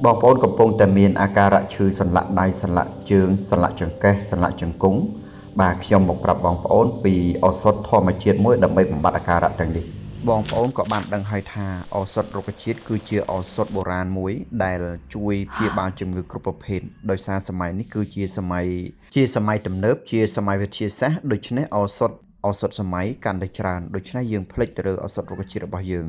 បងប្អូនកំពុងតែមានអាការៈឈឺសន្លាក់ដៃសន្លាក់ជើងសន្លាក់ចង្កេះសន្លាក់ជង្គង់បាទខ្ញុំមកប្រាប់បងប្អូនពីឱសថធម្មជាតិមួយដើម្បីបំបត្តិអាការៈទាំងនេះបងប្អូនក៏បានដឹងហើយថាឱសថរុក្ខជាតិគឺជាឱសថបុរាណមួយដែលជួយព្យាបាលជំងឺគ្រប់ប្រភេទដោយសារសម័យនេះគឺជាសម័យជាសម័យទំនើបជាសម័យវិទ្យាសាស្ត្រដូច្នេះឱសថឱសថសម័យកាន់តែច្រើនដូច្នេះយើងភ្លេចទៅលើឱសថរុក្ខជាតិរបស់យើង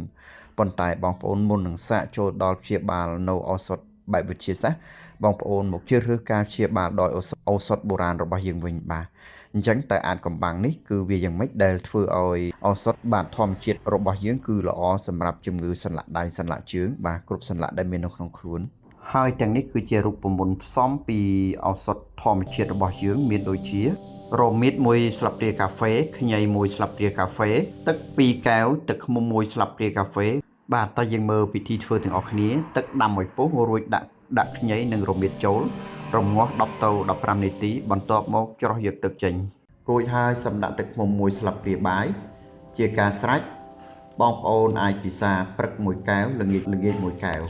ប៉ុន្តែបងប្អូនមុននឹងសាកចូលដល់ព្យាបាលនៅឱសថបែបវិទ្យាសាស្ត្របងប្អូនមកជ្រើសរើសការព្យាបាលដោយឱសថឱសថបុរាណរបស់យើងវិញបាទអញ្ចឹងតែអាចកំបាំងនេះគឺវាយ៉ាងម៉េចដែលធ្វើឲ្យឱសថបាទធម្មជាតិរបស់យើងគឺល្អសម្រាប់ជំងឺសន្លាក់ដៃសន្លាក់ជើងបាទគ្រប់សន្លាក់ដែលមាននៅក្នុងខ្លួនហើយទាំងនេះគឺជារូបមន្តផ្សំពីឱសថធម្មជាតិរបស់យើងមានដូចជា រមៀត1ស្លាបព្រាកាហ្វេខ្ញី1ស្លាបព្រាកាហ្វេទឹក2កែវទឹកឃ្មុំ1ស្លាបព្រាកាហ្វេបាទតើយើងមើលពិធីធ្វើទាំងអស់គ្នាទឹកដាំមួយពុះរួចដាក់ដាក់ខ្ញីនិងរមៀតចូលរំងាស់10ទៅ15នាទីបន្ទាប់មកច្រោះយកទឹកចេញរួចហើយសម្ដាក់ទឹកឃ្មុំ1ស្លាបព្រាបាយជាការស្រេចបងប្អូនអាចពិសាព្រឹកមួយកែវល្ងាចល្ងាចមួយកែវ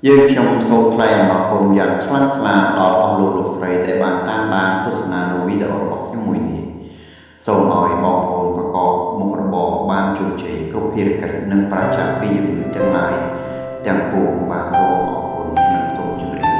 យើងខ្ញុំសូមថ្លែងអំណរគុណយ៉ាងខ្លាំងក្លាដល់អស់លោកលោកស្រីដែលបានតាមដានទស្សនានូវវីដេអូរបស់ខ្ញុំមួយនេះសូមឲ្យបងប្អូនប្រកបមុខរបរបានជោគជ័យគ្រប់ភារកិច្ចនិងប្រាសចាកពីជំងឺទាំងឡាយទាំងពួងបាទសូមអរគុណនិងសូមជម្រាបលា។